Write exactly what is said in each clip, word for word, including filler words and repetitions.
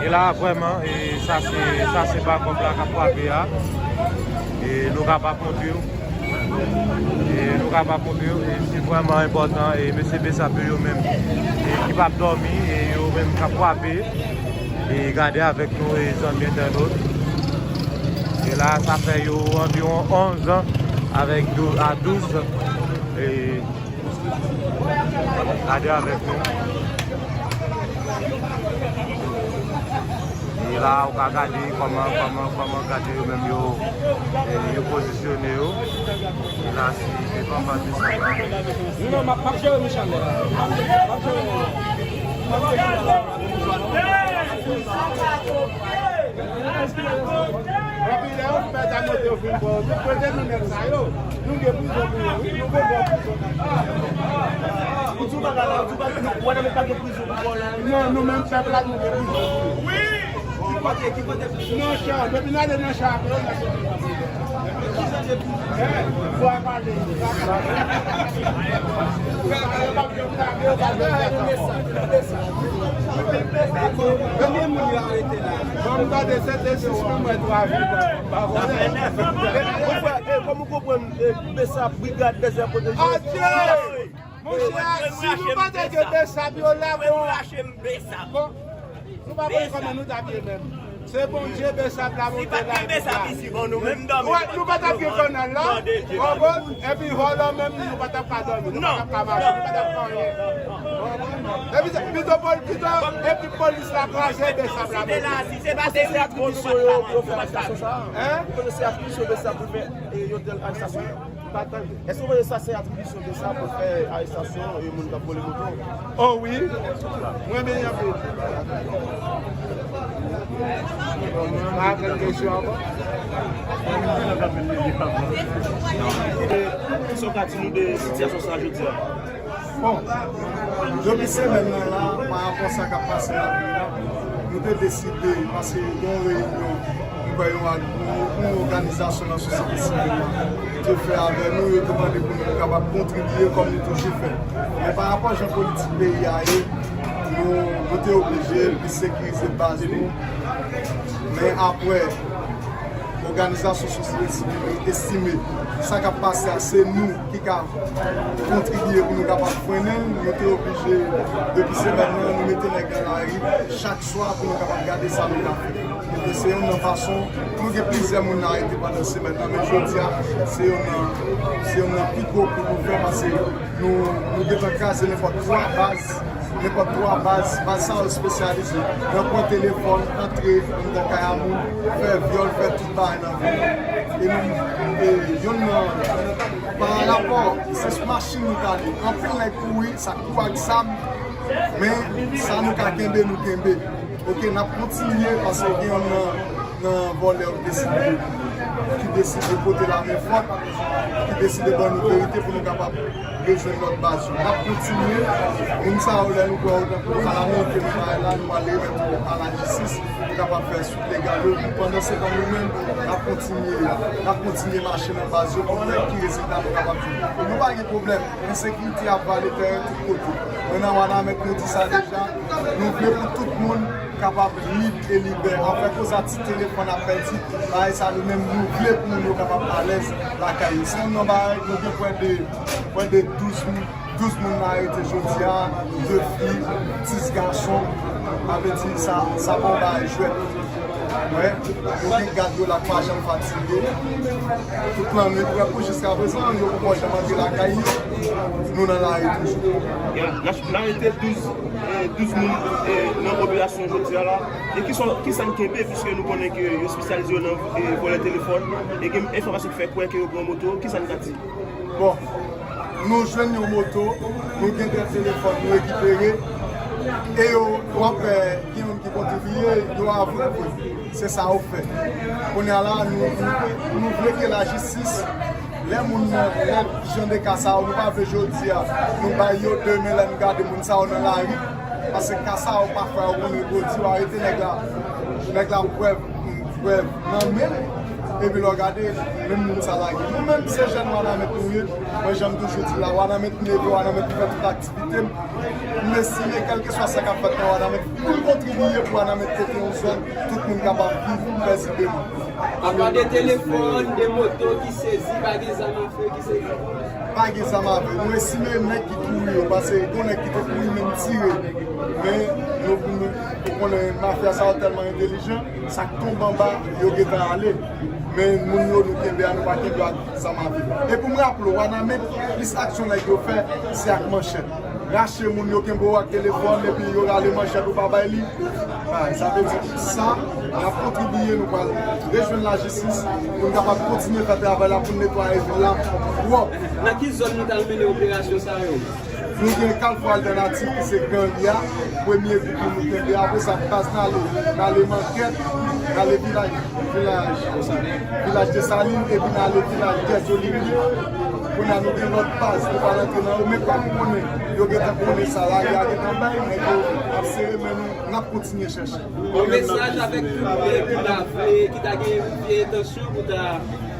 E la, vrèman, e sa se, sa se bakòp la k ap frape a. E nou kapab montre w. E nou kapab montre w. E se vrèman enpòtan. E mesye Besap yo, yo menm, e ki p ap dòmi, e yo menm k ap frape. E gade avèk nou, e zanmi entènot. E la, sa fè yo anviwon onz an avèk dou-, a douz. E Gade avèk nou. E la, ou ka gade kòman, kòman, kòman gade yo menm yo, e, yo pozisyone yo. E la, se devan bandi sa la. Non, non, m ap, m ap jere Michel la. M ap jere, m ap jere. Epi lè yo fè ta monte yo fin pran yo, kote nou nèg sa yo? Nou gen prizon pou yo, wi. Nou gon bò prizon. Ou di w bagay la, ou di w bagay, nou, ou wè nan men pa gen prizon pou vòlè. Non, nou menm pèp la, nou gen prizon pou yo. Ki kote, ki kote prizon? Nan chan, depi n ale nan chan, apre yo nan chan. Ki jan de prizon? Hein? Fò a pale. Yo pa vle yo pa vle. Konbyen moun yo arete la? Ban m tande, se te sispann mwen twa jou. Monchè, e, kòm ou konprann, e, Besap, Brigad Dèzè Pwoteje. Adye! Monchè, si nou pa te gen Besap, yo la, bon. Bon, nou pa konn kòman nou t ap ye menm. Se Bondye, Besap la monte la. Si pa t gen Besap isi, bon, nou menm dòmi. Wè, nou pa t ap gen kanal la. Konprann? Epi vòlò menm, nou pa t ap ka dòmi. Nou pa t ap ka mache, nou pa t ap ka anyen. Epi, pito pol-, pito, epi polis la kraze Besap la. Paske se atribisyon yo pou yo fè arestasyon sa a. Hein? Ou konnen se atribisyon Besap pou fè, e, yon tèl arestasyon? Pa tande. Èske ou konnen sa se atribisyon Besap pou fè arestasyon, e, moun k ap vòlè moto? Oh wi. Mwen renmen anpil. Pa gen kesyon ankò. E, kisa w ka di nou de sitiyasyon sa jodi a? Bon, depi semèn nan la, pa rapò sa k ap pase nan peyi a, nou te deside, paske yon reyinyon, nou fè yon, yon, yon òganizasyon nan sosyete sivil la, te fè avè nou, yo te mande pou nou kapab kontribye kòm nou toujou fè. Men pa rapò jan politik peyi a ye, nou, nou te oblije pi sekirize baz nou. Men apre, òganizasyon sosyete sivil yo estime sa k ap pase a, se nou ki ka kontribye pou nou kapab frennen l. Nou te oblije, depi semèn nan, nou mete nèg nan lari chak swa pou nou kapab gade sa nou ka fè. Epi se youn nan fason, nou gen plizyè moun n arete pandan semèn nan, men jodi a, se youn nan, se youn nan pi gwo kou nou fè, paske nou, nou gentan kraze nenpòt twa baz. Nenpòt twa baz, baz sa yo espesyalize nan pran telefòn, antre anndan kay a moun, fè vyòl, fè tout bagay nan vil la. E nou, e youn nan, pa rapò, se sou machin nou t ale. Anpil nèg kouri, sa kouri ak zam, men sa nou ka kenbe, nou kenbe. Oke, n ap kontinye, paske gen youn nan, nan vòlè yo ki deside, ki deside pote lame fòt, ki deside ban nou verite pou nou kapab rejwenn lòt baz yo. N ap kontinye. Moun sa yo, lè nou kwè yo tankou alameriken, nou pa la, nou pral remèt yo alajistis, pou kapab fè swit legal yo. Pandansetan, nou menm, n ap kontinye, n ap kontinye mache nan baz yo pou nou wè ki rezilta nou kapab jwenn. Nou pa gen pwoblèm. Ensekirite ap vale teren tout kote. Nou nan Wanament, nou di sa deja. Nou vle pou tout moun kapab lib e libè. Afè koz a ti telefòn ap pèdi, bagay sa nou menm nou vle pou moun yo kapab alèz lakay yo. Se youn nan bagay nou gen pwè de, pwè de douz moun, douz moun n arete jodi a, de fi, dis gason. Sa vle di sa, sa pa yon bagay jwèt. Mwen, nou gen gad yo la k pa janm fatige. Tout lannwit, prèske jiska prezan, yo poko janm antre lakay yo. Nou nan lari toujou. Ya, n a, n arete douz, eh, douz moun, eh, nan operasyon jodi a la. E ki sa, ki sa n kenbe, piske nou konnen ke yo espesyalize yo nan, eh, vòlè telefòn, e gen enfòmasyon ki fè kwè ke yo pran moto, ki sa n ka di? Bon, nou jwenn yon moto, nou gen de telefòn nou rekipere, e yo, w ap wè, gen moun ki kontribiye, yo avwe vre. Se sa yo fè. Kounye a la, nou, nou, nou vle ke lajistis, lè moun nan, lè jan de ka sa yo, nou pa vle jodi a, nou bay yo demen, lè nou gade moun sa yo nan lari, paske ka sa yo, pafwa, yo konnen yo di, yo arete nèg la, nèg la pran prèv nan men l, epi lè w gade, menm moun sa lage. Nou menm, se jèn Wanament nou ye, mwen, jan m toujou di la, Wanament m leve, Wanament m fè tout aktivite m. M estime, kèlkeswa sa k ap fèt nan Wanament, pou n kontribiye pou Wanament rete yon zòn tout moun kapab viv pezibleman. Apa de telefòn, de moto ki sezi, pa gen zam afe ki sezi? Pa gen zam afe. Nou estime nèg ki kouri yo, paske gon nèg ki te kouri, men m tire. Men nou, nou, ou konnen mafya sa yo tèlman entelijan, sa k tonbe anba, yo gentan ale. Men moun yo nou kenbe a, nou pa kenbe ak zam afe. E pou m raple w, Wanament, plis aksyon nèg yo fè, se ak manchèt. Rache moun yo, kenbe w ak telefòn, epi yo rale manchèt ou pa bay li. Bay, sa vle di sa, n ap kontribiye, nou pral rejwenn lajistis pou n kapab kontinye fè travay la, pou n netwaye vil la pwòp. Nan ki zòn nou t al mennen operasyon sa yo? Nou gen Kalfou Altènatif ki se Gran Ri a, premye gwoup nou kenbe, apre sa baz n ale, n ale Mankèt, n ale vilaj, vilaj, vilaj Desalin, epi n ale vilaj Dèz Olimpi. Kounye a nou gen lòt baz, nou pa rantre nan yo, men kòm nou konnen, yo gentan konnen sa, lari a gentan bay, nèg yo ap sere men nou, n ap kontinye chèche. Yon mesaj avèk tout moun ki ta vle, ki ta gen vye entansyon pou ta,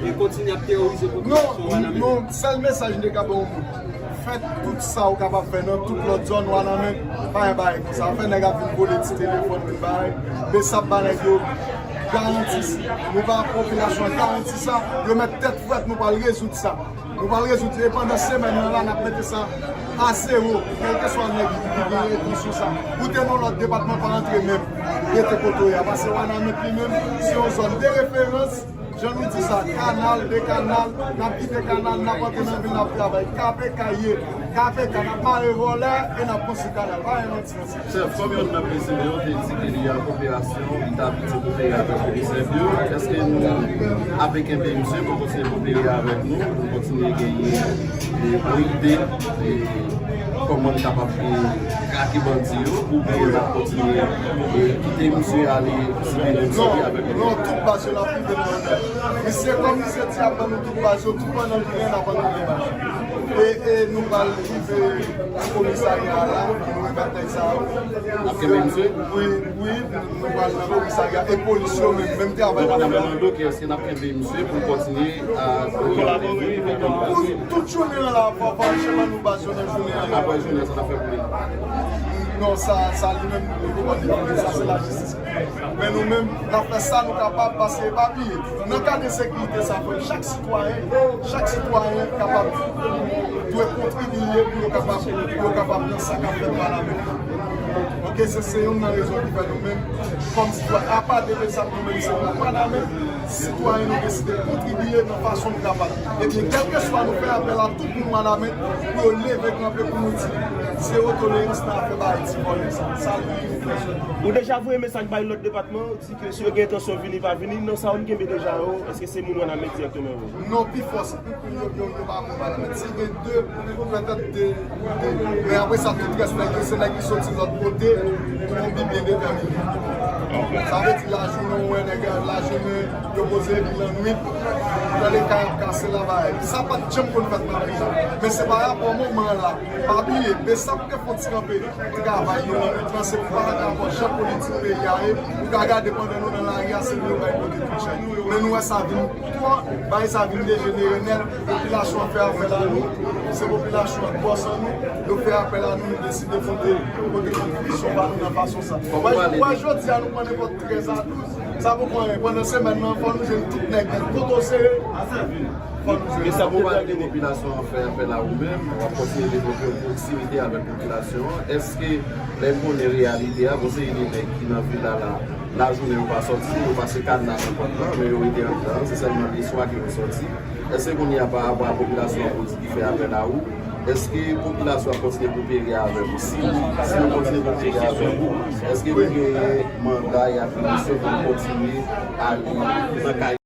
e, kontinye ap teworize popilasyon an nan men. Non, sèl mesaj m te ka ban yon moun. Fè tout sa ou kapab fè nan tout lòt zòn Wanament, pa gen bagay konsa. Fè nèg ap vin vole ti telefòn, vin bay. Besap ba nèg yo garanti. Nou ba popilasyon an garanti sa. Yo mèt tèt frèt, nou pral rezoud sa. Nou pral rezoud. E pandan semèn nan la, n ap mete sa a zewo. Kèlkeswa nèg ki gen entansyon sa. Ou te nan lòt depatman, pa antre menm. Rete kote w ye a. Paske Wanament li menm, se yon zòn de referans. Jan nou di sa, kanal, de kanal, n ap kite kanal, n ap antre nan vil, n ap travay. K P K ye, K P K, n ap mare vòlè e n ap konstwi kanal. Pa gen manti nan sa. Chèf, kòm youn nan prezime yo te di ke li an koperasyon, li t abitye kopere avèk komisè Bio, èske nou ape kenbe misye pou kontinye kopere avèk nou, pou kontinye genyen, e, bon ide, e, kòman n kapab, e, trake bandi yo, oubyen n ap kontinye, e, kite misye ale, si Bondye vle, avèk nou? Non, tout baz yo n ap rive nan Wanament. Misye, kòm misye di ap ban nou tout baz yo, tout pandan jounen n ap ban nou tout baz. E, e nou pral rive komisarya a la, pou nou remèt nèg sa yo. N ap kenbe misye? Wi, wi, nou pral nan komisarya e polis yo menm, menm travay n ap fè. Kòmandan Mando, ki èske n ap kenbe misye pou l kontinye a kolabore avèk nou? Pou tout jounen an la, fò, fò, fò, chèman nou baz yo nan jounen an. Apre jounen an, sa n ap fè pou li? Non, sa, sa li menm, li poko di nou, sa se lajistis. Men nou menm, n ap fè sa nou kapab, paske pa bliye, nan kad ensekirite sa, frè, chak sitwayen, chak sitwayen kapab, dwe kontribiye pou yo kapab, pou yo kapab nan sa k ap fèt pa la menm. Oke, se, se youn nan rezon ki fè nou menm, kòm sitwayen, apa de Besap nou menm, se pou pa la menm, sitwayen nou deside kontribiye nan fason nou kapab. Ebyen, kèlkeswa nou fè apèl a tout moun Wanament pou yo leve kanpe pou nou di, zewo tolerans nan afè bagay ti vòlè sa. Sa nou di nou fè sèlman. Ou deja voye mesaj bay lòt depatman, ou di ke si yo gen entansyon vini, pa vini, nan sa ou kenbe deja yo, èske se moun Wanament dirèkteman yo? Non, pi fò, se pou yo, yo, yo pa moun Wanament. Si gen de, petèt de, de, men apre sa, tout rès nèg yo, se nèg ki soti lòt kote, ki konn byen detèmine. Sa vle di lajounen, ou wè nèg lajounen, yo poze epi lannwit, nan le ka y ap kase la bagay. Sa pa t janm konn fèt nan peyi a. Men se pa rapò moman an la. Pa bliye, Besap te fè yon ti kanpe travay yo nan mitan, se pa rapò jan politik peyi a ye. Ou ka gade pandan nou nan lari a, se pou yo bay kote tout chay. Men nou wè sa vin twò, bagay sa vin dejenere nèt, popilasyon an fè apèl a nou, se popilasyon an k bòs an nou, yo fè apèl a nou, nou deside monte kote kontribisyon pa nou nan fason sa. Wè, wè jodi a nou pran nenpòt trèz a douz, sa poko anyen. Pandan semèn nan, fò nou jwenn tout nèg nèt. Kote w sere, fò nou jwenn. Men sa pou pale de popilasyon an fè apèl a ou menm, w ap kontinye devlope yon pwoksimite avèk popilasyon an. Èske lè l konnen reyalite a, gon seri de nèg ki nan vil la la, Lajounen yo pa sòti, yo pase kadna nan pòt lan, men yo rete anndan, se sèlman leswa ke yo sòti. Èske kounye a, pa rapò a popilasyon an pou di ki fè apèl a ou, èske popilasyon ap kontinye koopere avèk ou? Si, si yo kontinye koopere avèk ou, èske nou genyen manda e atrimisyon pou nou kontinye ale nan kay?